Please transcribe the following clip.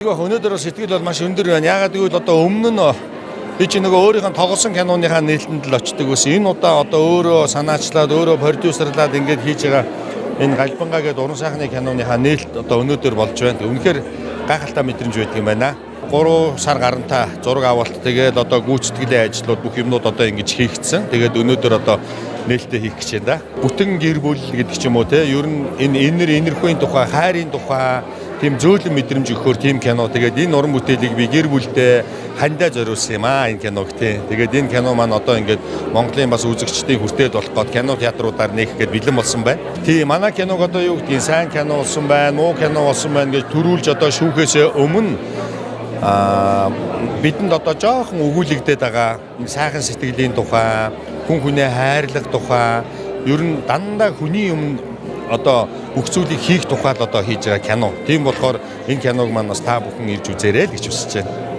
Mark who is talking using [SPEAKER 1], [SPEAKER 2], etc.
[SPEAKER 1] Өнөөдөр сэтгэл бол маш өндөр байна. Яагаад гэвэл одоо өмнө нь би чи нөгөө өөрийнх нь тоглосон киноныхаа нээлтэнд л очдөг байсан. Энэ удаа одоо өөрөө санаачлаад, өөрөө продюсерлаад ингээд хийж байгаа энэ Галбангаа гэдэг уран сайхны киноныхаа нээлт одоо өнөөдөр болж байна. Үнэхээр гайхалтай мэдрэмж байдаг юм байна. 3 сар гарантай зураг авалт, тэгээд одоо гүйцэтгэлийн ажлууд, бүх юмнууд одоо ингэж хийгдсэн. Тэгээд өнөөдөр одоо нээлттэй хийх гэж байна да. Бүтэн гэр бүл гэдэг ч юм уу те. Ер нь энэ энэр энэрхүүний тухай, хайрын тухай тийм зөөлөн мэдрэмж өгөхөөр тийм кино. Тэгээд энэ уран бүтээлийг би гэр бүлдээ, хандаа зориулсан юм аа, энэ киног тий. Тэгээд энэ кино маань одоо ингээд Монголын бас үзэгчдийн хүртээд болох гээд кино театруудаар нээх гээд бэлэн болсон байна. Тий, манай киног одоо юу гэдгийг сайн кино болсон байна, муу кино болсон байна гэж төрүүлж одоо шүүхээсээ өмнө бидэнд одоо жоохон өгүүлэгдээд байгаа сайхан сэтгэлийн тухай, хүн хүнээ хайрлах тухай, ер нь дандаа хүний өмнө одоо бүх зүйлийг хийх тухай л одоо хийж байгаа кино. Тийм болохоор энэ киног маань бас та бүхэн ирж үзээрэй л гэж хүсэж байна.